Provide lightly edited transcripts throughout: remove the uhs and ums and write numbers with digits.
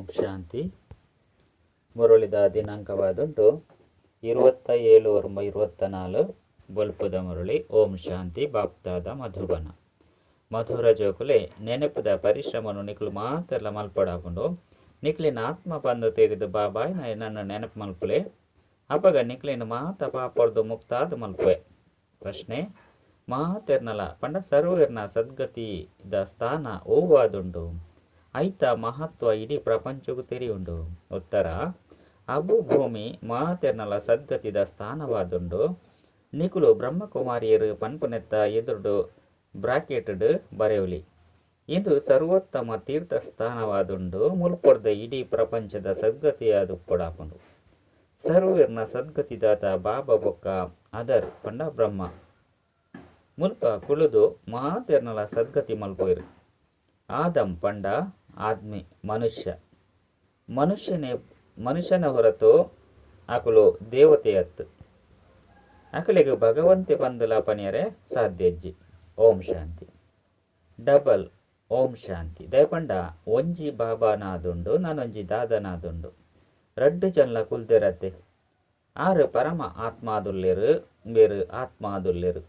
ಓಂ ಶಾಂತಿ. ಮುರಳಿದ ದಿನಾಂಕವಾದುಂಟು 27/24. ಬೊಲ್ಪುದ ಮುರಳಿ. ಓಂ ಶಾಂತಿ. ಬಾಪ್ತಾದ ಮಧುಬನ. ಮಧುರ ಜೋಕುಲೆ, ನೆನಪುದ ಪರಿಶ್ರಮನು ನಿಕುಲು ಮಾತೆರ್ಲ ಮಲ್ಪೊಡಾಪುಂಡು. ನಿಕ್ಲೆನ ಆತ್ಮ ಪಂದು ತೆರಿದು ಬಾಬಾಯ್ ನನ್ನ ನೆನಪು ಮಲ್ಪುಲೆ. ಅಪಗ ನಿಕ್ಲೆನ ಮಾತ ಪಾಪೊರ್ದು ಮುಕ್ತಾದ್ ಮಲ್ಪುವೆ. ಪ್ರಶ್ನೆ: ಮಾತೆರ್ನಲ ಪಂಡ ಸರ್ವೆರ್ನ ಸದ್ಗತಿದ ಸ್ಥಾನ ಓವಾದುಂಡು? ಐತ ಮಹತ್ವ ಇಡೀ ಪ್ರಪಂಚೊಗು ತೆರಿಯುಂಡು. ಉತ್ತರ: ಅಬು ಭೂಮಿ ಮಾತೆರ್ನಲ ಸದ್ಗತಿದ ಸ್ಥಾನವಾದುಂಡು. ನಿಕುಲು ಬ್ರಹ್ಮಕುಮಾರಿಯರು ಪನ್ಪುನೆತ್ತ ಎದುರುಡು ಬ್ರಾಕೆಟ್ಡ್ ಬರೆವೊಲಿ. ಇಂದು ಸರ್ವೋತ್ತಮ ತೀರ್ಥಸ್ಥಾನವಾದುಂಡು. ಮುಲ್ಪೊರ್ದೆ ಇಡೀ ಪ್ರಪಂಚದ ಸದ್ಗತಿಯಾದುಪ್ಪೊಡಾಪುಂಡು. ಸರ್ವೆರ್ನ ಸದ್ಗತಿದಾತ ಬಾಬಾ ಬೊಕ್ಕ ಅದರ್ ಪಂಡ ಬ್ರಹ್ಮ ಮುಲ್ಪ ಕುಳುದು ಮಾತೆರ್ನಲ ಸದ್ಗತಿ ಮಲ್ಪುವೆರು. ಆದಂ ಪಂಡ ಆದ್ಮಿ, ಮನುಷ್ಯ. ಮನುಷ್ಯನೇ ಮನುಷ್ಯನ ಹೊರತು ಅಕುಲು ದೇವತೆಯತ್ತು. ಅಕಲೆಗ್ ಭಗವಂತೆ ಪಂದುಲ ಪನಿಯರೆ ಸಾಧ್ಯಜ್ಜಿ. ಓಂ ಶಾಂತಿ. ಡಬಲ್ ಓಂ ಶಾಂತಿ. ದಯಪಂಡ ಒಂಜಿ ಬಾಬಾನಾದುಂಡು, ನಾನೊಂಜಿ ದಾದನಾದುಂಡು. ರಡ್ಡು ಜನಲ ಕುಲ್ದೆರತ್ತೆ. ಆರು ಪರಮ ಆತ್ಮಾದುಲ್ಲೆರು, ಬೇರು ಆತ್ಮಾದುಲ್ಲೆರು.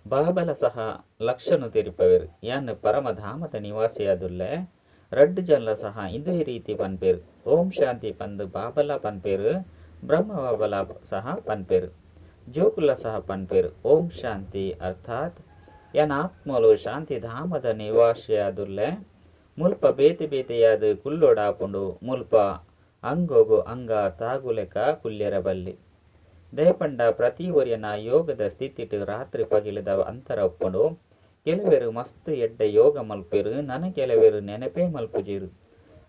ಬಾಬಲ ಸಹ ಲಕ್ಷಣ ತೆರಿಪವೆರು. ಯಾನ್ ಪರಮಧಾಮದ ನಿವಾಸಿಯಾದುಲ್ಲೆ. ರಡ್ಡು ಜನಲ ಸಹ ಇಂದುವೆ ರೀತಿ ಪನ್ಪೇರು. ಓಂ ಶಾಂತಿ ಪಂದು ಬಾಬಲ ಪನ್ಪೇರು, ಬ್ರಹ್ಮ ಬಾಬಲ ಸಹ ಪನ್ಪೇರು, ಜೋಕುಲ ಸಹ ಪನ್ಪೇರು. ಓಂ ಶಾಂತಿ ಅರ್ಥಾತ್ ಯಾನ್ ಆತ್ಮಲು ಶಾಂತಿಧಾಮದ ನಿವಾಸಿಯಾದುಲ್ಲೆ. ಮುಲ್ಪ ಬೇತೆ ಬೇತೆಯಾದ ಕುಲ್ಲೋಡಾಪುಂಡು. ಮುಲ್ಪ ಅಂಗೋಗು ಅಂಗ ತಾಗುಲೆಕ ಕುಲ್ಯರ ಬಲ್ಲಿ. ದಯಪಂಡ ಪ್ರತಿ ಒರಿಯನ ಯೋಗದ ಸ್ಥಿತಿಟ್ ರಾತ್ರಿ ಪಗಿಲದ ಅಂತರ ಉಪ್ಪುಂಡು. ಕೆಲವೆರು ಮಸ್ತ್ ಎಡ್ಡೆ ಯೋಗ ಮಲ್ಪೆರು, ನನ ಕೆಲವೆರು ನೆನಪೇ ಮಲ್ಪುಜೆರು.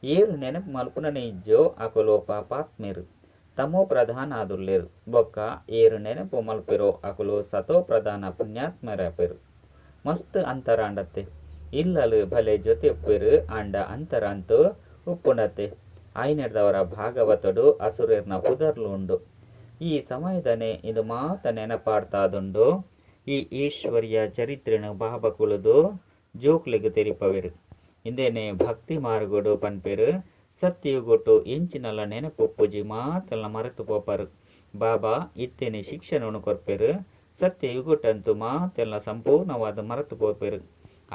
ಏರು ನೆನಪು ಮಲ್ಪುನನೆ ಇಜ್ಜೋ ಅಕುಲು ಪಾಪಾತ್ಮೆರು, ತಮೋ ಪ್ರಧಾನ ಆದುಲ್ಲೆರು. ಬೊಕ್ಕ ಏರು ನೆನಪು ಮಲ್ಪೆರೋ ಅಕುಲು ಸತೋ ಪ್ರಧಾನ ಪುಣ್ಯಾತ್ಮರಾಪೆರು. ಮಸ್ತ್ ಅಂತರಾಂಡತ್ತೆ. ಇಲ್ಲಲು ಭಲೆ ಜೊತೆ ಉಪ್ಪೆರು, ಆಂಡ ಅಂತರ ಅಂತೂ ಉಪ್ಪುಂಡತ್ತೆ. ಆಯ್ನೆಡ್ದವರ ಭಾಗವತಡು ಅಸುರೇರ್ನ ಪುದರ್ಲು ಉಂಡು. ಈ ಸಮಯದನೆ ಇಂದು ಮಾತ ನೆನಪಾಡ್ತಾದುಂಡು. ಈ ಈಶ್ವರ್ಯ ಚರಿತ್ರೆನು ಬಾಬಾ ಕುಳುದು ಜೋಕ್ಲೆಗ್ ತೆರಿಪವೆರು. ಇಂದೇನೆ ಭಕ್ತಿ ಮಾರ್ಗಡು ಪನ್ಪೆರು. ಸತ್ಯಯುಗೊಟ್ಟು ಎಂಚಿನಲ ನೆನಪು ಉಪ್ಪುಜಿ, ಮಾತೆಲ್ಲ ಮರೆತು ಪೋಪರು. ಬಾಬಾ ಇತ್ತೇನೆ ಶಿಕ್ಷಣವನ್ನು ಕೊರ್ಪೆರು. ಸತ್ಯಯುಗೊಟ್ಟಂತೂ ಮಾತೆಲ್ಲ ಸಂಪೂರ್ಣವಾದ ಮರೆತು ಪೋಪೆರು.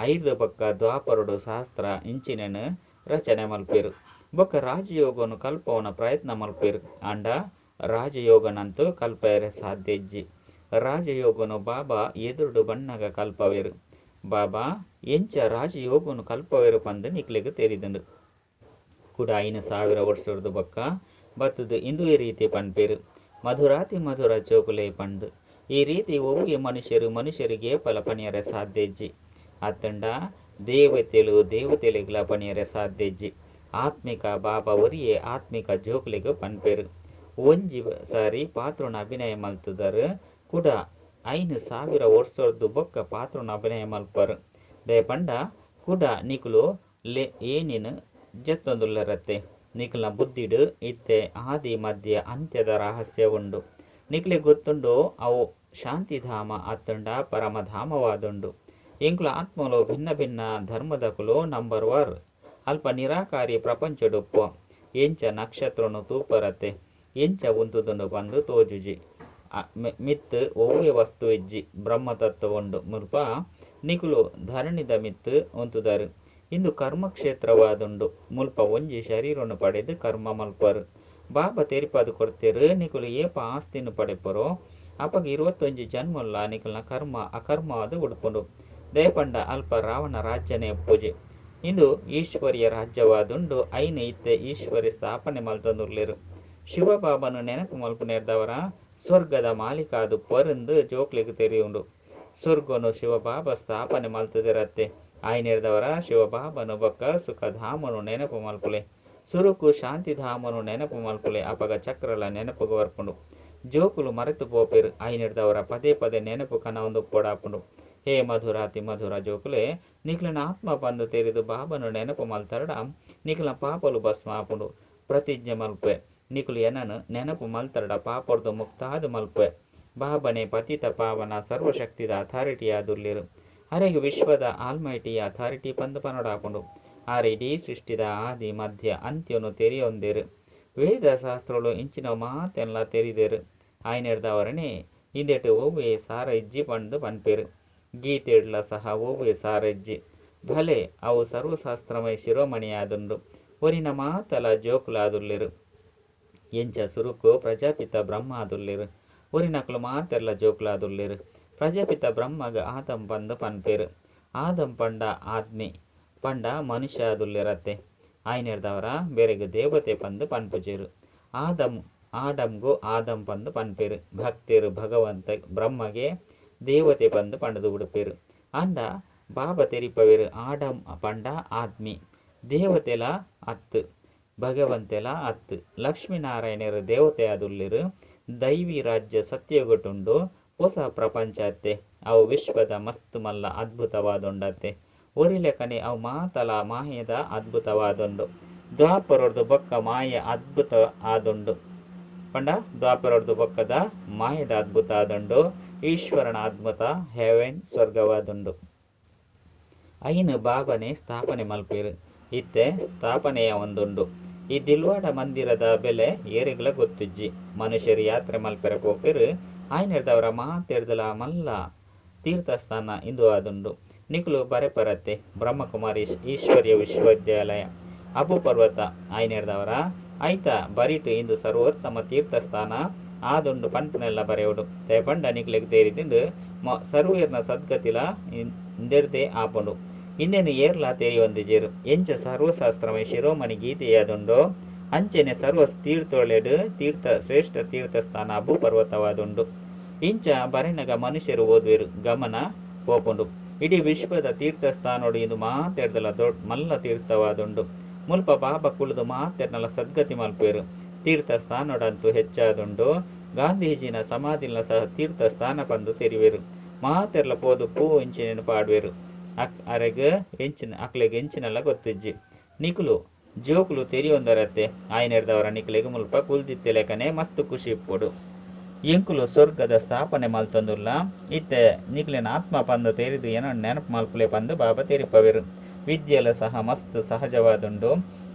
ಐದು ಬೊಕ್ಕ ದ್ವಾಪರಡು ಶಾಸ್ತ್ರ ಇಂಚಿನೇನು ರಚನೆ ಮಲ್ಪೆರು. ಬೊಕ್ಕ ರಾಜಯೋಗನು ಕಲ್ಪವನ ಪ್ರಯತ್ನ ಮಲ್ಪೆರು. ಆಂಡ ರಾಜಯೋಗನಂತೂ ಕಲ್ಪೆರೆ ಸಾಧ್ಯ ಇಜ್ಜಿ. ರಾಜಯೋಗನು ಬಾಬಾ ಎದುರುಡು ಬಣ್ಣಗ ಕಲ್ಪವೆರು. ಬಾಬಾ ಎಂಚ ರಾಜಯೋಗನು ಕಲ್ಪವೆರು ಪಂದು ನಿಕ್ಲೆಗ್ ತೆರಿದುಂಡು. ಕೂಡ 5000 ವರ್ಷದ ಬೊಕ್ಕ ಬತ್ತದು ಇಂದುವೆ ರೀತಿ ಪನ್ಪೆರು. ಮಧುರಾತಿ ಮಧುರ ಚೋಕುಲೆ ಪಂದು ಈ ರೀತಿ ಒವ್ವೆ ಮನುಷ್ಯರು ಮನುಷ್ಯರಿಗೆ ಫಲ ಪನಿಯರೆ ಸಾಧ್ಯ ಇಜ್ಜಿ. ಅತ್ತಂಡ ದೇವತೆಲು ದೇವತೆಲೆಗ್ಲ ಪನಿಯರೆ ಸಾಧ್ಯ ಇಜ್ಜಿ. ಆತ್ಮಿಕ ಬಾಬಾ ಒರಿಯೇ ಆತ್ಮಿಕ ಜೋಕುಲೆಗ್ ಪನ್ಪೆರು. ಒಂಜಿ ಸಾರಿ ಪಾತ್ರನ ಅಭಿನಯ ಮಲ್ತದರು ಕೂಡ 5000 ವರ್ಷದ ಬೊಕ್ಕ ಪಾತ್ರನ ಅಭಿನಯ ಮಲ್ಪರು. ದಯಪಂಡ ಕೂಡ ನಿಕುಲು ಲೆ ಏನಿನ ಜತ್ತೊಂದುಲ್ಲರತ್ತೆ. ನಿಕುಲ್ನ ಬುದ್ಧಿಡು ಇತ್ತೆ ಆದಿ ಮಧ್ಯ ಅಂತ್ಯದ ರಹಸ್ಯ ಉಂಡು. ನಿಕ್ಲೆ ಗೊತ್ತುಂಡು ಅವು ಶಾಂತಿಧಾಮ ಅತ್ತಂಡ ಪರಮಧಾಮವಾದುಂಡು. ಎಂಕುಲು ಆತ್ಮಲು ಭಿನ್ನ ಭಿನ್ನ ಧರ್ಮದಕುಲು ನಂಬರ್ ವಾರ್. ಅಲ್ಪ ನಿರಾಕಾರಿ ಪ್ರಪಂಚಡುಪ್ಪು. ಎಂಚ ನಕ್ಷತ್ರನು ತೂಪರತ್ತೆ, ಎಂಚ ಉಂತುದುಂಡು ಪಂದು ತೋಜುಜಿ. ಮಿತ್ತು ಒವ್ವೆ ವಸ್ತು ಇಜ್ಜಿ, ಬ್ರಹ್ಮತತ್ವ ಉಂಡು. ಮುಲ್ಪ ನಿಕುಲು ಧರಣಿದ ಮಿತ್ತು ಉಂತುದಾರು. ಇಂದು ಕರ್ಮಕ್ಷೇತ್ರವಾದುಂಡು. ಮುಲ್ಪ ಒಂಜಿ ಶರೀರವನ್ನು ಪಡೆದು ಕರ್ಮ ಮಲ್ಪರು. ಬಾಬಾ ತೆರಿಪಾದು ಕೊಡ್ತೇರು. ನಿಕುಲು ಏಪ ಆಸ್ತಿನ ಪಡೆಪರೋ ಅಪಗ 21 ಜನ್ಮಲ್ಲ ನಿಕುಲ್ನ ಕರ್ಮ ಅಕರ್ಮವಾದ ಉಡುಪುಂಡು. ದಯಪಂಡ ಅಲ್ಪ ರಾವಣ ರಾಜ್ಯನೇ ಪೂಜೆ. ಇಂದು ಈಶ್ವರ್ಯ ರಾಜ್ಯವಾದುಂಡು. ಐನು ಇತ್ತೆ ಈಶ್ವರ್ಯ ಸ್ಥಾಪನೆ ಮಲ್ತೊಂದುಲ್ಲೆರು. ಶಿವಬಾಬನು ನೆನಪು ಮಲ್ಪುನೆರ್ದವರ ಸ್ವರ್ಗದ ಮಾಲೀಕಾದು ಪರಂದು ಜೋಕ್ಲೆಗ್ ತೆರಿಯುಂಡು. ಸ್ವರ್ಗನು ಶಿವಬಾಬಾ ಸ್ಥಾಪನೆ ಮಲ್ತದಿರತ್ತೆ. ಆಯ್ನೆರ್ದವರ ಶಿವಬಾಬನು ಬೊಕ್ಕ ಸುಖಧಾಮನು ನೆನಪು ಮಲ್ಪುಲೆ. ಸುರುಕು ಶಾಂತಿಧಾಮನು ನೆನಪು ಮಲ್ಪುಲೆ. ಅಪಗ ಚಕ್ರಲ ನೆನಪುಗು ಬರ್ಪುಂಡು. ಜೋಕುಲು ಮರೆತು ಪೋಪೆರು. ಆಯ್ನೆರ್ದವರ ಪದೇ ಪದೇ ನೆನಪು ಕನವೊಂದು ಪೊಡಾಪುಂಡು. ಹೇ ಮಧುರಾತಿ ಮಧುರ ಜೋಕುಲೆ, ನಿಕ್ಲೆನ ಆತ್ಮ ಬಂದು ತೆರಿದು ಬಾಬನು ನೆನಪು ಮಲ್ತರಡ ನಿಕ್ಲೆನ ಪಾಪಲು ಭಸ್ಮ ಆಪುಂಡು. ಪ್ರತಿಜ್ಞೆ ಮಲ್ಪೆ. ನಿಕುಲು ಎನನು ನೆನಪು ಮಲ್ತರಡ ಪಾಪೊರ್ದು ಮುಕ್ತಾದು ಮಲ್ಪೆ. ಬಾಬನೆ ಪತಿತ ಪಾವನ ಸರ್ವಶಕ್ತಿದ ಅಥಾರಿಟಿ ಆದುಲ್ಲೆರು. ಅರೆಗ್ ವಿಶ್ವದ ಆಲ್ಮೈಟಿ ಅಥಾರಿಟಿ ಪಂದು ಪನೊಡಾಪುಂಡು. ಆರ್ ಇಡೀ ಸೃಷ್ಟಿದ ಆದಿ ಮಧ್ಯ ಅಂತ್ಯನು ತೆರಿಯೊಂದೆರು. ವೇದ ಶಾಸ್ತ್ರಗಳು ಇಂಚಿನ ಮಾತೆಲ್ಲ ತೆರಿದೆರು. ಆಯ್ನೆಡ್ದವರನೆ ಇಂದೆಟ್ ಒವ್ವೆ ಸಾರ ಇಜ್ಜಿ ಪಂದ್ ಪನ್ಪೆರು. ಗೀತೆಡ್ಲ ಸಹ ಒವ್ವೆ ಸಾರ ಇಜ್ಜಿ. ಭಲೆ ಅವು ಸರ್ವಶಾಸ್ತ್ರಮಯ ಶಿರೋಮಣಿಯಾದುಂಡು. ಒರಿನ ಮಾತಲ ಜೋಕುಲಾದುಲ್ಲೆರು. ಎಂಚ ಸುರುಕು ಪ್ರಜಾಪಿತ ಬ್ರಹ್ಮ ಆದುಲ್ಲೆರು. ಒರಿನಕುಲು ಮಾತೆರ್ಲ ಜೋಕುಲಾದುಲ್ಲೆರು. ಪ್ರಜಾಪಿತ ಬ್ರಹ್ಮಗ್ ಆದಂ ಪಂದ್ ಪನ್ಪೆರು. ಆದಂ ಪಂಡ ಆದ್ಮಿ ಪಂಡ ಮನುಷ್ಯ ಆದುಲ್ಲೆರತ್ತೆ. ಆಯ್ನೆಡ್ದವರ ಬೇರೆಗ್ ದೇವತೆ ಪಂದ್ ಪನ್ಪುಜೆರು. ಆದಂ ಆಡಂಗು ಆದಂ ಪಂದ್ ಪನ್ಪೆರು. ಭಕ್ತೆರು ಭಗವಂತ ಬ್ರಹ್ಮಗೆ ದೇವತೆ ಪಂದ್ ಪಂಡ್ದು ಉಡುಪೆರು. ಆಂಡ ಬಾಬಾ ತೆರಿಪವೆರು ಆಡಂ ಪಂಡ ಆದ್ಮಿ. ದೇವತೆಲ ಅತ್ತು ಭಗವಂತೆಲ ಅತ್ತು. ಲಕ್ಷ್ಮೀನಾರಾಯಣರು ದೇವತೆ ಆದುಲ್ಲೆರು. ದೈವಿ ರಾಜ್ಯ ಸತ್ಯಯುಗಟುಂಡು. ಹೊಸ ಪ್ರಪಂಚ ಅತ್ತೆ. ಅವು ವಿಶ್ವದ ಮಸ್ತ್ ಮಲ್ಲ ಅದ್ಭುತವಾದುಂಡತ್ತೆ. ಒರಿಲೆಕನೆ ಅವು ಮಾತಲ ಮಾಯದ ಅದ್ಭುತವಾದುಂಡು. ದ್ವಾಪರೊಡ್ದು ಬೊಕ್ಕ ಮಾಯ ಅದ್ಭುತ ಆದುಂಡು. ಪಂಡ ದ್ವಾಪರೊಡ್ದು ಬೊಕ್ಕದ ಮಾಯದ ಅದ್ಭುತ ಆದುಂಡು. ಈಶ್ವರನ ಅದ್ಭುತ ಹೆವೆನ್ ಸ್ವರ್ಗವಾದುಂಡು. ಐನು ಬಾಬನೆ ಸ್ಥಾಪನೆ ಮಲ್ಪೆರು. ಇತ್ತೆ ಸ್ಥಾಪನೆಯ ಒಂದುಂಡು. ಈ ದಿಲ್ವಾಡ ಮಂದಿರದ ಬೆಲೆ ಏರೆಗ್ಲ ಗೊತ್ತುಜ್ಜಿ. ಮನುಷ್ಯರು ಯಾತ್ರೆ ಮಲ್ಪೆರೆ ಪೋಪೆರು. ಆಯ್ನೆಡ್ದವರ ಮಾತೆಡ್ದಲ ಮಲ್ಲ ತೀರ್ಥಸ್ಥಾನ ಇಂದು ಆದುಂಡು. ನಿಕುಲು ಬರೆಪರತ್ತೆ. ಬ್ರಹ್ಮಕುಮಾರಿ ಈಶ್ವರ್ಯ ವಿಶ್ವವಿದ್ಯಾಲಯ ಅಬು ಪರ್ವತ ಆಯ್ನೆಡ್ದವರ ಐತ ಬರಿಟು ಇಂದು ಸರ್ವೋತ್ತಮ ತೀರ್ಥಸ್ಥಾನ ಆದುಂಡು ಪನ್ಪುನೆಲ್ಲ ಬರೆಯೋಡು. ಪಂಡ ನಿಕ್ಲೆಗ್ ತೇರಿದಿಂಡು ಸರ್ವೇರ್ನ ಸದ್ಗತಿಲ ಇಂದೆಡ್ದೇ ಆಪುಂಡು. ಇಂದೆನು ಏರ್ಲಾ ತೆರಿಯೊಂದಿಜೆರು. ಎಂಚ ಸರ್ವಶಾಸ್ತ್ರಮಯ ಶಿರೋಮಣಿ ಗೀತೆಯಾದುಂಡೋ ಅಂಚೆನೆ ಸರ್ವ ತೀರ್ಥೊಳೆಡು ತೀರ್ಥ ಶ್ರೇಷ್ಠ ತೀರ್ಥಸ್ಥಾನ ಅಬು ಪರ್ವತವಾದುಂಡು. ಇಂಚ ಬರೆನಗ ಮನುಷ್ಯರು ಓದುವೆರು, ಗಮನ ಪೋಪುಂಡು. ಇಡೀ ವಿಶ್ವದ ತೀರ್ಥಸ್ಥಾನೋಡು ಇಂದು ಮಾತೆಡ್ದಲ ದೊಡ್ಡ ಮಲ್ಲ ತೀರ್ಥವಾದುಂಡು. ಮುಲ್ಪ ಬಾಬಾ ಕುಳಿದು ಮಾತೆರ್ನಲ ಸದ್ಗತಿ ಮಲ್ಪೆರು. ತೀರ್ಥಸ್ಥಾನೋಡಂತೂ ಹೆಚ್ಚಾದುಂಡು. ಗಾಂಧೀಜಿನ ಸಮಾಧಿನ ಸಹ ತೀರ್ಥಸ್ಥಾನ ಪಂದು ತೆರಿವೆರು. ಮಾತೆರ್ಲ ಪೋದು ಪೂ ಇಂಚಿನ ಪಾಡುವೆರು. ಅರೆಗ್ ಎಂಚಿನ ಅಕ್ಲೆಗ್ ಎಂಚಿನಲ್ಲ ಗೊತ್ತಿಜ್ಜಿ. ನಿಕುಲು ಜೋಕುಲು ತೆರಿಯೊಂದರತ್ತೆ. ಆಯ್ನೆಡ್ದವರ ನಿಕ್ಲೆಗ್ ಮುಲ್ಪ ಕುಲ್ದಿತ್ತೆಲೆಕನೆ ಮಸ್ತ್ ಖುಷಿ ಇಪ್ಪೊಡು. ಎಂಕುಲು ಸ್ವರ್ಗದ ಸ್ಥಾಪನೆ ಮಲ್ತೊಂದುಲ್ಲ. ಇತ್ತೆ ನಿಕ್ಲೆನ ಆತ್ಮ ಪಂದು ತೆರಿದು ಏನೋ ನೆನಪು ಮಲ್ಪುಲೆ ಪಂದು ಬಾಬಾ ತೆರಿಪವೆರು. ವಿದ್ಯೆಲ ಸಹ ಮಸ್ತ್ ಸಹಜವಾದುಂಡು.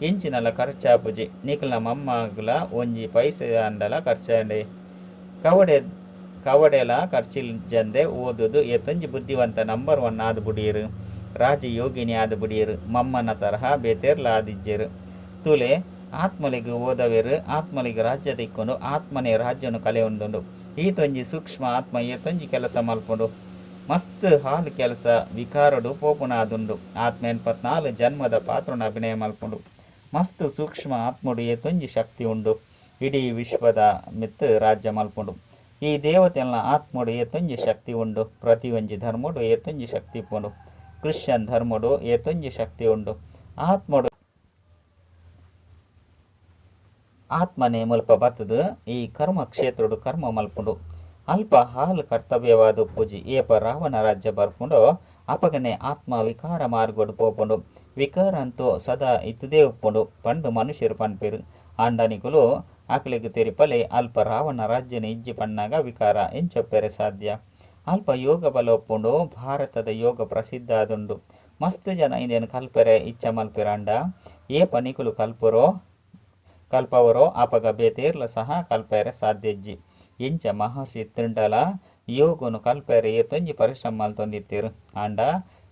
ಎಂಚಿನಲ ಖರ್ಚಾಪುಜಿ. ನಿಕ್ಲೆನ ಮಮ್ಮಗ್ಲ ಒಂಜಿ ಪೈಸೆ ಅಂಡಲ ಖರ್ಚಾಂಡೆ. ಕವಡೆಲ ಖರ್ಚಿಲ್ಜಂದೆ ಓದುದು ಏತೊಂಜಿ ಬುದ್ಧಿವಂತ ನಂಬರ್ 1 ಆದ್ ಬುಡಿಯೆರು. ರಾಜಯೋಗಿನಿ ಆದ್ ಬುಡಿಯೆರು. ಮಮ್ಮನ ತರಹ ಬೇತೆರ್ಲ ಆದಿಜ್ಜೆರು. ತೂಲೆ ಆತ್ಮಲಿಗೆ ಓದವೆರು. ಆತ್ಮಲಿಗೆ ರಾಜ್ಯ ತಿಕ್ಕೊಂಡು ಆತ್ಮನೇ ರಾಜ್ಯನು ಕಲೆಯೊಂದುಂಡು. ಈತೊಂಜಿ ಸೂಕ್ಷ್ಮ ಆತ್ಮ ಏತೊಂಜಿ ಕೆಲಸ ಮಲ್ಪುಂಡು. ಮಸ್ತ್ ಹಾಲು ಕೆಲಸ ವಿಕಾರಡು ಪೋಪುನಾದುಂಡು. ಆತ್ಮ 84 ಜನ್ಮದ ಪಾತ್ರನ ಅಭಿನಯ ಮಲ್ಪುಂಡು. ಮಸ್ತ್ ಸೂಕ್ಷ್ಮ ಆತ್ಮಡು ಏತೊಂಜಿ ಶಕ್ತಿ ಉಂಡು. ಇಡೀ ವಿಶ್ವದ ಮಿತ್ತು ರಾಜ್ಯ ಮಲ್ಪುಂಡು. ಈ ದೇವತೆನ ಆತ್ಮಡು ಏತೊಂಜಿ ಶಕ್ತಿ ಉಂಡು. ಪ್ರತಿಯೊಂಜಿ ಧರ್ಮಡು ಏತೊಂಜಿ ಶಕ್ತಿ ಇಪ್ಪುಂಡು. ಕ್ರಿಶ್ಚಿಯನ್ ಧರ್ಮಡು ಏತೊಂಜಿ ಶಕ್ತಿ ಉಂಡು. ಆತ್ಮಡು ಆತ್ಮನೇ ಮುಲ್ಪ ಬತ್ತದು ಈ ಕರ್ಮ ಕ್ಷೇತ್ರಡು ಕರ್ಮ ಮಲ್ಪುಂಡು. ಅಲ್ಪ ಹಾಲು ಕರ್ತವ್ಯವಾದ ಪೂಜಿ ಏಪ ರಾವಣ ರಾಜ್ಯ ಬರ್ಪುಂಡೋ ಅಪಗನೆ ಆತ್ಮ ವಿಕಾರ ಮಾರ್ಗೋಡು ಪೋಪುಂಡು. ವಿಕಾರ ಅಂತೂ ಸದಾ ಇತ್ತದೇ ಉಪ್ಪುಂಡು ಪಂಡು ಮನುಷ್ಯರು ಪನ್ಪೆರು. ಆಂಡನಿಕುಲು ಆಕಲಿಗೆ ತೆರಿಪಲೆ ಅಲ್ಪ ರಾವಣ ರಾಜ್ಯನ ಇಜ್ಜಿ ಪಣ್ಣಾಗ ವಿಕಾರ ಎಂಚೊಪ್ಪೆರೆ ಸಾಧ್ಯ. ಅಲ್ಪ ಯೋಗ ಬಲ ಒಪ್ಪುಂಡು. ಭಾರತದ ಯೋಗ ಪ್ರಸಿದ್ಧ ಆದುಂಡು. ಮಸ್ತ್ ಜನ ಇಂದೇನು ಕಲ್ಪೆರೆ ಇಚ್ಛೆ ಮಲ್ಪೆರಾಂಡ ಏಪ ನಿಕುಲು ಕಲ್ಪವರೋ ಅಪಗ ಬೇತೇರ್ಲ ಸಹ ಕಲ್ಪೆರೆ ಸಾಧ್ಯ ಇಜ್ಜಿ. ಎಂಚ ಮಹರ್ಷಿ ತಿಂಡಲ ಯೋಗನು ಕಲ್ಪೆರೆ ಏತೊಂಜಿ ಪರಿಶ್ರಮ ಮಲ್ತೊಂದಿತ್ತೆರು. ಆಂಡ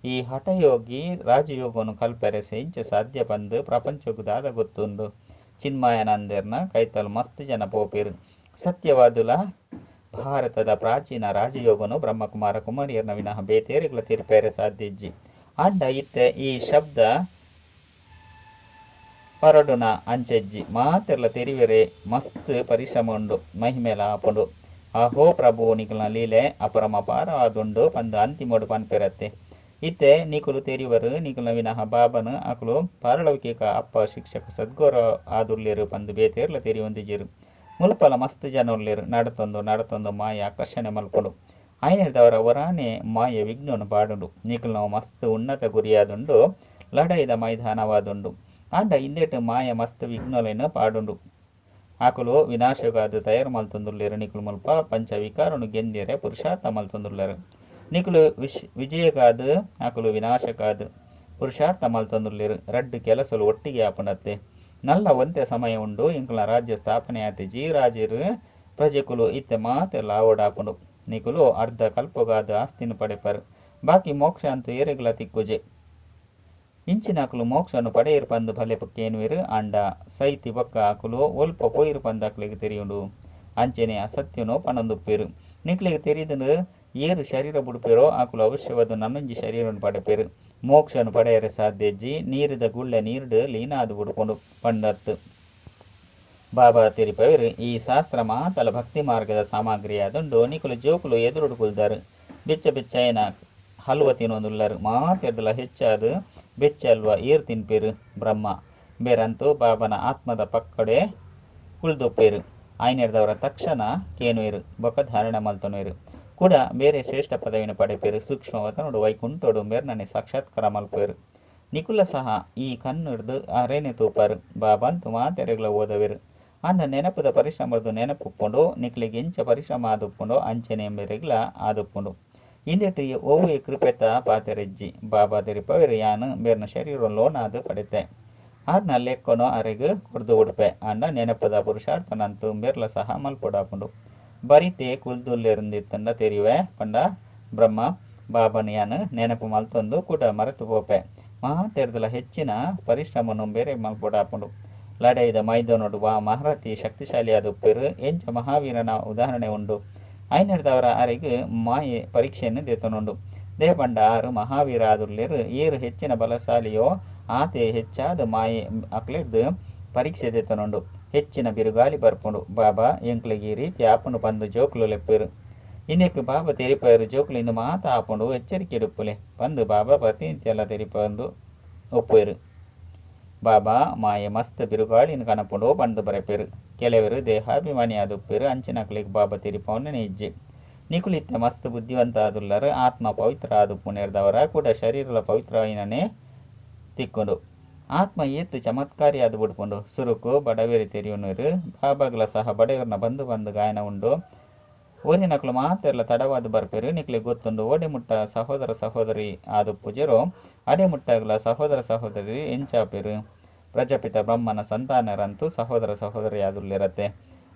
ಈ ಹಠಯೋಗಿ ರಾಜಯೋಗನು ಕಲ್ಪೆರೆ ಎಂಚ ಸಾಧ್ಯ ಪಂದು ಪ್ರಪಂಚಕ್ಕೂ ದಾದ ಗೊತ್ತುಂಡು. ಚಿನ್ಮಯಾನಂದರ್ನ ಕೈತಲ್ ಮಸ್ತ್ ಜನ ಪೋಪೆರು. ಸತ್ಯವಾದುಲ ಭಾರತದ ಪ್ರಾಚೀನ ರಾಜಯೋಗನು ಬ್ರಹ್ಮಕುಮಾರ ಕುಮಾರಿಯರ್ನ ವಿನಃ ಬೇತೇರಿಗಳ ತಿರುಪೇರೆ ಸಾಧ್ಯ ಇಜ್ಜಿ. ಆಂಡ ಇತ್ತೆ ಈ ಶಬ್ದ ಪರಡುನ ಅಂಚೆಜ್ಜಿ ಮಾತೆರ್ಲ ತೆರಿವೆರೆ ಮಸ್ತ್ ಪರಿಶ್ರಮ ಉಂಡು. ಮಹಿಮೆಲ ಆಪುಂಡು. ಅಹೋ ಪ್ರಭು ನಿಕುಲ್ನ ಲೀಲೆ ಅಪರಮಪಾರ ಆದುಂಡು ಪಂದು ಅಂತಿಮೋಡು ಪನ್ಪೆರತ್ತೆ. ಇತ್ತೆ ನಿಕುಲು ತೆರಿವರು ನಿಕುಲ್ನ ವಿನಃ ಬಾಬನು ಅಕುಲು ಪಾರಲೌಕಿಕ ಅಪ್ಪ ಶಿಕ್ಷಕ ಸದ್ಗುರು ಆದುಲ್ಲೆರು ಪಂದು ಬೇತೇರ್ಲ ತೆರಿಯೊಂದಿಜೆರು. ಮುಲ್ಪಲ ಮಸ್ತ್ ಜನ ಉಲ್ಲೆರು. ನಡತೊಂದು ನಡತೊಂದು ಮಾಯ ಆಕರ್ಷಣೆ ಮಲ್ಪುಂಡು. ಆಯ್ನೆಡ್ದವರ ಒರಾನೆ ಮಾಯ ವಿಘ್ನನು ಪಾಡುಂಡು. ನಿಕುಲ್ನ ಮಸ್ತ್ ಉನ್ನತ ಗುರಿಯಾದುಂಡು. ಲಡಾಯಿದ ಮೈದಾನವಾದುಂಡು. ಆಂಡ ಇಂದೆಟ್ ಮಾಯ ಮಸ್ತ್ ವಿಘ್ನಲೆನ್ ಪಾಡುಂಡು. ಆಕುಲು ವಿನಾಶಗಾದ ತಯಾರು ಮಲ್ತೊಂದುಲ್ಲೆರು. ನಿಕುಲು ಮುಲ್ಪ ಪಂಚ ವಿಕಾರನು ಗೆಂದಿರೆ ಪುರುಷಾರ್ಥ ಮಲ್ತೊಂದುಲ್ಲೆರು. ನಿಕುಲು ವಿಜಯಗಾದ ಆಕುಲು ವಿನಾಶಕಾದ. ಪುರುಷಾರ್ಥ ಮಲ್ತೊಂದುಲ್ಲೆರ್ ರಡ್ಡ್ ಕೆಲಸೊಲು ಒಟ್ಟಿಗೆ ಆಪುಂಡತ್ತೆ ನಲ್ಲ ಒಂತೆ ಸಮಯ ಉಂಡು ಎಂಕಲ್ನ ರಾಜ್ಯ ಸ್ಥಾಪನೆ ಆತಿಜಿ ರಾಜೆರ್ ಪ್ರಜೆಕುಲು ಇತ್ತೆ ಮಾತೆರ್ಲ ಆವೊಡಾಪುಂಡು ನಿಕುಲು ಅರ್ಧ ಕಲ್ಪೊಗಾದ್ ಆಸ್ತಿನ್ ಪಡೆಪರ್ ಬಾಕಿ ಮೋಕ್ಷ ಅಂತೂ ಏರೆಗ್ಲ ತಿಕ್ಕುಜೆ ಇಂಚಿನಕುಲು ಮೋಕ್ಷನು ಪಡೆಯಿರ್ ಪಂದ್ ಬಲೆ ಕೇನುವೆರ್ ಆಂಡ ಸೈತಿ ಬೊಕ್ಕ ಅಕುಲು ಒಲ್ಪ ಪೋಯಿರ್ ಪಂದ್ ಅಕ್ಲೆಗ್ ತೆರಿಯುಂಡು ಅಂಚೆನೆ ಅಸತ್ಯನು ಪನೊಂದುಪ್ಪೆರ್ ನಿಕ್ಲೆಗ್ ತೆರಿದುಂಡು ಏರ್ ಶರೀರ ಬುಡ್ಪೆರೋ ಅಕುಲು ಅವಶ್ಯವಾದ ನನೊಂಜಿ ಶರೀರನು ಪಡೆಪೆರ್ ಮೋಕ್ಷನು ಪಡೆಯರೆ ಸಾಧ್ಯ ಇಜ್ಜಿ ನೀರಿದ ಗುಳ್ಳೆ ನೀರ್ಡ್ ಲೀನ ಆದ್ ಬುಡ್ಪುಂಡು ಪಂಡತ್ತು ಬಾಬಾ ತೆರಿಪವೆರ್ ಈ ಶಾಸ್ತ್ರ ಮಾತಲ ಭಕ್ತಿ ಮಾರ್ಗದ ಸಾಮಗ್ರಿ ಆದುಂಡು ನಿಕುಲು ಜೋಕುಲು ಎದುರುಡು ಕುಲ್ದಾರ್ ಬೆಚ್ಚ ಬೆಚ್ಚ ಹಲ್ವ ತಿನ್ನೊಂದುಲ್ಲರ್ ಮಾತೆರ್ದಲ ಹೆಚ್ಚಾದ್ ಬೆಚ್ಚ ಹಲ್ವ ಏರ್ ತಿನ್ಪೆರ್ ಬ್ರಹ್ಮ ಬೇರಂತೂ ಬಾಬನ ಆತ್ಮದ ಪಕ್ಕಡೆ ಕುಲ್ದೊಪ್ಪೇರು ಆಯ್ನೆರ್ದವರ ತಕ್ಷಣ ಕೇನುವೆರು ಬೊಕ್ಕ ಧಾರಣೆ ಮಲ್ತೊನುವೆರು ಕೂಡ ಬೇರೆ ಶ್ರೇಷ್ಠ ಪದವಿನ ಪಡೆಪೆರು ಸೂಕ್ಷ್ಮವತನೋಡು ವೈಕುಂಠೋಡು ಮೇರ್ನನೆ ಸಾಕ್ಷಾತ್ಕಾರ ಮಲ್ಪೆರು ನಿಕುಲ ಸಹ ಈ ಕಣ್ಣುಡ್ದು ಅರೇನೆ ತೂಪರು ಬಾಬಂತು ಮಾತೆರೆಗ್ಲ ಓದವೆರು ಅಂಡ ನೆನಪುದ ಪರಿಶ್ರಮದ ನೆನಪುಪ್ಪುಂಡು ನಿಕ್ಲೆಗ್ ಎಂಚ ಪರಿಶ್ರಮ ಆದುಪ್ಪುಂಡು ಅಂಚನೆ ಮೇರೆಗ್ಲ ಆದುಪ್ಪುಂಡು ಇಂದೆಟ್ ಒವ್ವೆ ಕೃಪೆತ ಪಾತೆರೆಜ್ಜಿ ಬಾಬಾ ತೆರಿಪವೆರು ಯಾನ್ ಮೇರ್ನ ಶರೀರ ಲೋನಾದ್ ಪಡೆತೆ ಆರ್ನ ಲೆಕ್ಕನೋ ಅರೆಗ್ ಕೊರ್ದು ಉಡ್ಪೆ ಅಂಡ ನೆನಪದ ಪುರುಷಾರ್ಥನಂತೂ ಮೇರ್ಲ ಸಹ ಮಲ್ಪೊಡಾಪುಂಡು ಬರಿತೆ ಕುಲ್ದುಲ್ಲೆರುಂದಿತ್ತಂಡ ತೆರಿವೆ ಪಂಡ ಬ್ರಹ್ಮ ಬಾಬನ ಯಾನ್ ನೆನಪು ಮಲ್ತೊಂದು ಕೂಡ ಮರೆತು ಪೋಪೆ ಮಾತೆರ್ದಲ ಹೆಚ್ಚಿನ ಪರಿಶ್ರಮನು ಬೇರೆ ಮಲ್ಪೊಡಾಪುಂಡು ಲಡೈದ ಮೈದಾನೊಡು ವಾ ಮಹಾರಥಿ ಶಕ್ತಿಶಾಲಿಯಾದುಪ್ಪೆರು ಎಂಚ ಮಹಾವೀರನ ಉದಾಹರಣೆ ಉಂಡು ಐನೆರ್ದವರ ಅರೆಗ್ ಮಾಯೆ ಪರೀಕ್ಷೆಯನ್ನು ದೇತನುಂಡು ದೇಪಂಡ ಆರು ಮಹಾವೀರ ಆದುಲ್ಲೆರು ಏರು ಹೆಚ್ಚಿನ ಬಲಶಾಲಿಯೋ ಆತೆ ಹೆಚ್ಚಾದ ಮಾಯೆ ಅಕ್ಲೆರ್ದು ಪರೀಕ್ಷೆ ದೇತನುಂಡು ಹೆಚ್ಚಿನ ಬಿರುಗಾಳಿ ಬರ್ಪುಂಡು ಬಾಬಾ ಎಂಕ್ಲೆಗ್ ಈ ರೀತಿ ಆಪುಂಡು ಪಂದು ಜೋಕುಲು ಲೆಪ್ಪೆರು ಇನ್ನೆಕ್ ಬಾಬಾ ತೆರಿಪೆರು ಜೋಕುಲು ಇಂದು ಮಾತ ಆಪುಂಡು ಎಚ್ಚರಿಕೆ ಇಡುಪ್ಪುಲೆ ಪಂದು ಬಾಬಾ ಪ್ರತಿನಿತ್ಯ ತೆರಿಪಂದು ಒಪ್ಪುವೆರು ಬಾಬಾ ಮಾಯೆ ಮಸ್ತ್ ಬಿರುಗಾಳಿನ ಕನಪುಂಡು ಪಂದು ಬರೆಪೆರು ಕೆಲವರು ದೇಹಾಭಿಮಾನಿ ಆದುಪ್ಪೆರು ಅಂಚಿನಕ್ಲೆಗ್ ಬಾಬಾ ತೆರಿಪವನ್ನೇ ಇಜ್ಜಿ ನಿಕುಲಿತ್ತ ಮಸ್ತ್ ಬುದ್ಧಿವಂತ ಆದುಲ್ಲರು ಆತ್ಮ ಪವಿತ್ರ ಆದುಪ್ಪುನೆರ್ದವರ ಕೂಡ ಶರೀರಲ ಪವಿತ್ರ ಆಯಿನನೇ ತಿಕ್ಕೊಂಡು ಆತ್ಮ ಏತು ಚಮತ್ಕಾರಿ ಆದು ಬಿಡ್ಪುಂಡು ಸುರುಕು ಬಡವೇರಿ ತೆರಿಯುನರು ಬಾಬಾಗ್ಲ ಸಹ ಬಡವರನ್ನ ಬಂದು ಬಂದು ಗಾಯನ ಉಂಡು ಊರಿನಕ್ಲು ಮಾತೆರ್ಲ ತಡವಾದ ಬರ್ಪೆರು ನಿಕ್ಲೆ ಗೊತ್ತುಂಡು ಓಡೆ ಮುಟ್ಟ ಸಹೋದರ ಸಹೋದರಿ ಆದುಪ್ಪುಜೆರು ಅಡೆ ಮುಟ್ಟಗ್ಲ ಸಹೋದರ ಸಹೋದರಿ ಎಂಚಾಪೆರು ಪ್ರಜಾಪಿತ ಬ್ರಹ್ಮನ ಸಂತಾನರಂತೂ ಸಹೋದರ ಸಹೋದರಿ ಆದುಲ್ಲಿರತ್ತೆ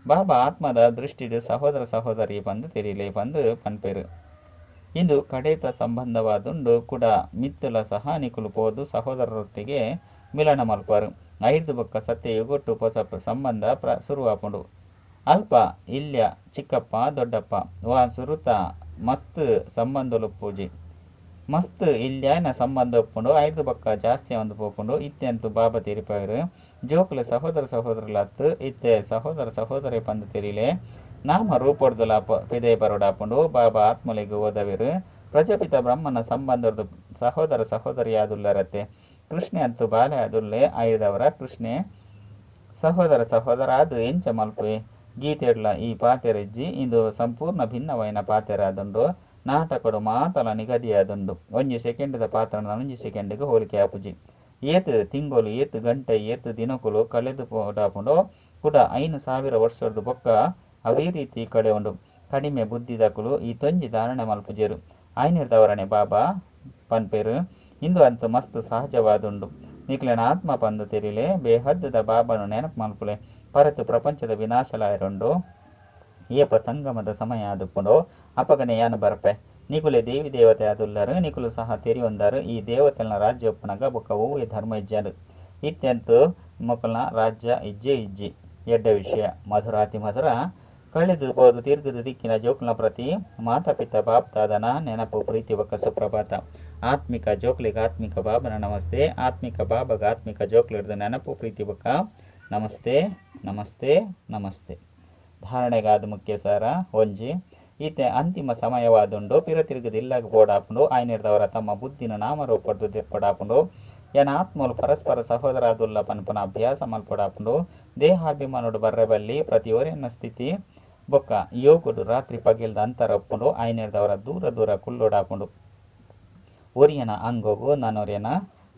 ಬಾಬಾ ಆತ್ಮದ ದೃಷ್ಟಿಡು ಸಹೋದರ ಸಹೋದರಿ ಬಂದು ತೆರಿಲೆ ಬಂದು ಪನ್ಪೆರು ಇಂದು ಕಡೇತ ಸಂಬಂಧವಾದುಂಡು ಕೂಡ ಮಿತ್ತುಲ ಸಹ ನಿಕುಲು ಪೋದು ಸಹೋದರರೊಟ್ಟಿಗೆ ಮಿಲನ ಮಲ್ಪರು ಐದು ಬೊಕ್ಕ ಸತ್ಯ ಯುಗೊಟ್ಟು ಪೊಸ ಸಂಬಂಧ ಶುರುವಾಪುಂಡು ಅಲ್ಪ ಇಲ್ಯ ಚಿಕ್ಕಪ್ಪ ದೊಡ್ಡಪ್ಪ ವಾ ಸುರುತ ಮಸ್ತ್ ಸಂಬಂಧಲು ಪೂಜೆ ಮಸ್ತ್ ಇಲ್ಯಾನ ಸಂಬಂಧ ಒಪ್ಪುಂಡು ಐದು ಬೊಕ್ಕ ಜಾಸ್ತಿ ಒಂದು ಪೋಪುಂಡು ಇತ್ತೆ ಬಾಬಾ ತೆರಿಪವರು ಜೋಕುಲು ಸಹೋದರ ಸಹೋದರಲತ್ತು ಇತ್ತೆ ಸಹೋದರ ಸಹೋದರಿ ಪಂದು ತೆರಿಲೆ ನಾಮ ರೂಪೊಡ್ದುಲ ಪಿದೈ ಬರೋಡಾಪುಂಡು ಬಾಬಾ ಆತ್ಮಲೆಗ್ ಓದವೆರು ಪ್ರಜಾಪಿತ ಬ್ರಹ್ಮನ ಸಂಬಂಧದ ಸಹೋದರ ಸಹೋದರಿ ಆದುಲ್ಲರತ್ತೆ ಕೃಷ್ಣೆ ಅಂತೂ ಬಾಲೆ ಆದುಲ್ಲೆ ಆಯ್ದವರ ಕೃಷ್ಣೆ ಸಹೋದರ ಸಹೋದರ ಅದು ಎಂಚ ಮಲ್ಪೆ ಗೀತೆಡ್ಲ ಈ ಪಾತೆರೆಜ್ಜಿ ಇಂದು ಸಂಪೂರ್ಣ ಭಿನ್ನವೈನ ಪಾತೆರಾದುಂಡು ನಾಟಕಡು ಮಾತಲ ನಿಗದಿಯಾದುಂಡು ಒಂಜಿ ಸೆಕೆಂಡ್ದ ಪಾತ್ರನ ಒಂಜಿ ಸೆಕೆಂಡ್ಗೆ ಹೋಲಿಕೆ ಆಪುಜಿ ಏತ್ ತಿಂಗಳು ಏತ್ ಗಂಟೆ ಏತ್ ದಿನಕುಲು ಕಳೆದು ಪೋಡಾಪುಂಡು ಕೂಡ 5000 ವರ್ಷದ ಬೊಕ್ಕ ಅವೇ ರೀತಿ ಕಡೆ ಉಂಡು ಕಡಿಮೆ ಬುದ್ಧಿದಕುಲು ಈ ತೊಂಜಿ ಧಾರಣೆ ಮಲ್ಪುಜೆರು ಆಯ್ನಿರ್ದವರಣೆ ಬಾಬಾ ಪನ್ಪೆರು ಇಂದು ಅಂತೂ ಮಸ್ತ್ ಸಹಜವಾದುಂಡು ನಿಕ್ಲೆನ ಆತ್ಮ ಪಂದು ತೆರಿಲೆ ಬೇಹದ್ದದ ಬಾಬಾನು ನೆನಪು ಮಲ್ಪುಲೆ ಪರತು ಪ್ರಪಂಚದ ವಿನಾಶಲಾಯರುಂಡು ಏಪ ಸಂಗಮದ ಸಮಯ ಆದುಪ್ಪುಂಡು ಅಪಗನೆ ಯಾನು ಬರ್ಪೆ ನಿಕುಲೆ ದೇವಿ ದೇವತೆ ಆದುಲ್ಲರು ನಿಕುಲು ಸಹ ತೆರಿಯೊಂದರು ಈ ದೇವತೆನ ರಾಜ್ಯ ಒಪ್ಪುನಗ ಬೊಕ್ಕ ಒವ್ವೆ ಧರ್ಮ ಇಜ್ಜಾರು ಇತ್ಯಂತೂ ಮೊಕಲ್ನ ರಾಜ್ಯ ಇಜ್ಜೆ ಇಜ್ಜಿ ಎಡ್ಡ ವಿಷಯ ಮಧುರಾತಿ ಮಧುರ ಕಳೆದು ಹೋದು ತಿರುಗದು ದಿಕ್ಕಿನ ಜೋಕ್ಲ ಪ್ರತಿ ಮಾತಾಪಿತ ಬಾಪ್ತಾದನ ನೆನಪು ಪ್ರೀತಿ ಬೊಕ್ಕ ಸುಪ್ರಭಾತ ಆತ್ಮಿಕ ಜೋಕ್ಲಿಗೆ ಆತ್ಮಿಕ ಬಾಬನ ನಮಸ್ತೆ ಆತ್ಮಿಕ ಬಾಬಗ ಆತ್ಮಿಕ ಜೋಕ್ಲಿಡ್ದು ನೆನಪು ಪ್ರೀತಿ ಬೊಕ್ಕ ನಮಸ್ತೆ ನಮಸ್ತೆ ನಮಸ್ತೆ. ಧಾರಣೆಗಾದ ಮುಖ್ಯ ಸಾರ ಒಂಜಿ ಈತೆ ಅಂತಿಮ ಸಮಯವಾದುಂಡು ಪಿರ ತಿರುಗದು ಇಲ್ಲಾಗ ಬೋಡಾಪುಂಡು ಆಯ್ನಿರ್ದವರ ತಮ್ಮ ಬುದ್ಧಿನ ನಾಮರೂಪಡ್ದು ದೆಪ್ಪಡಾಪುಂಡು ಯನ ಆತ್ಮಲು ಪರಸ್ಪರ ಸಹೋದರಾದುಲ್ಲ ಪನ್ಪುನ ಅಭ್ಯಾಸ ಮಲ್ಪೊಡಾಪುಂಡು ದೇಹಾಭಿಮಾನುಡು ಬರ್ರೆಬಲ್ಲಿ ಪ್ರತಿಯೊರಿನ ಸ್ಥಿತಿ ಬೊಕ್ಕ ಯೋಗುಡು ರಾತ್ರಿ ಪಗಿಲ್ದ ಅಂತರ ಒಪ್ಪುಂಡು ಆಯ್ನಿರ್ದವರ ದೂರ ದೂರ ಕುಲ್ಲೋಡಾಪುಂಡು ಒರಿಯನ ಅಂಗೋಗು ನಾನೊರಿಯನ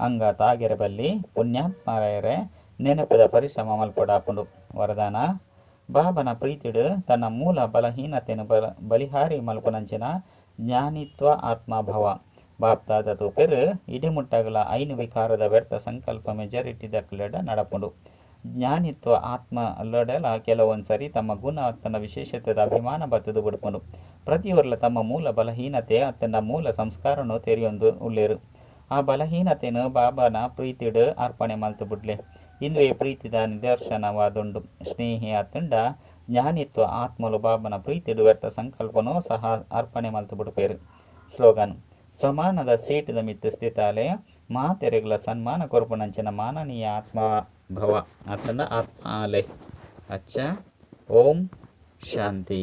ಅಂಗ ತಾಗೆರಬಲ್ಲಿ ಪುಣ್ಯಾತ್ಮರೇ ನೆನಪದ ಪರಿಶ್ರಮ ಮಲ್ಪೊಡಾಪುಂಡು. ವರದಾನ ಬಾಬನ ಪ್ರೀತಿಡು ತನ್ನ ಮೂಲ ಬಲಹೀನತೆಯನ್ನು ಬಲಿಹಾರಿ ಮಲ್ಪುನಂಚಿನ ಜ್ಞಾನಿತ್ವ ಆತ್ಮಭಾವ ಬಾಪ್ದಾದ ತೂಪೆರ್, ಇಡೆ ಮುಟ್ಟಗಲ ಐನ್ ವಿಕಾರದ ವ್ಯರ್ಥ ಸಂಕಲ್ಪ ಮೆಜಾರಿಟಿದಕ್ಲೆಡ ನಡಪುಂಡು. ಜ್ಞಾನಿತ್ವ ಆತ್ಮ ಲೆಡಲ ಕೆಲವೊಂಜಿ ಸರಿ ತಮ್ಮ ಗುಣ ಅತ್ತ್ಂಡ ವಿಶೇಷತೆದ ಅಭಿಮಾನ ಬತ್ತ್ದ್ ಬುಡ್ಪುಂಡು. ಪ್ರತಿಯೊರ್ಲ ತಮ್ಮ ಮೂಲ ಬಲಹೀನತೆ ಅತ್ತ್ಂಡ ಮೂಲ ಸಂಸ್ಕಾರನ್ ತೆರಿಯೊಂದು ಉಲ್ಲೆರ್. ಆ ಬಲಹೀನತೆನ್ ಬಾಬಾನ ಪ್ರೀತಿಡ್ ಅರ್ಪಣೆ ಮಲ್ತ್ ಬುಡ್ಲೆ. ಇಂದುವೆ ಪ್ರೀತಿದ ನಿದರ್ಶನವಾದುಂಡು. ಸ್ನೇಹಿ ಅತ್ತ್ಂಡ ಜ್ಞಾನಿತ್ವ ಆತ್ಮಲು ಬಾಬಾನ ಪ್ರೀತಿಡ್ ವ್ಯರ್ಥ ಸಂಕಲ್ಪನು ಸಹ ಅರ್ಪಣೆ ಮಲ್ತ್ ಬುಡ್ಪೆರ್. ಸ್ಲೋಗನ್: ಸ್ವಮಾನದ ಸೀಟ್ದ ಮಿತ್ತ್ ಸ್ಥಿತಾಲೆ ಮಾತೆರೆಗ್ಲ ಸನ್ಮಾನ ಕೊರ್ಪುನಂಚಿನ ಮಾನನೀಯ ಆತ್ಮ ಭವ ಅತ್ತಂಡ ಆತ್ಮ ಆಲೆ. ಅಚ್ಚ, ಓಂ ಶಾಂತಿ.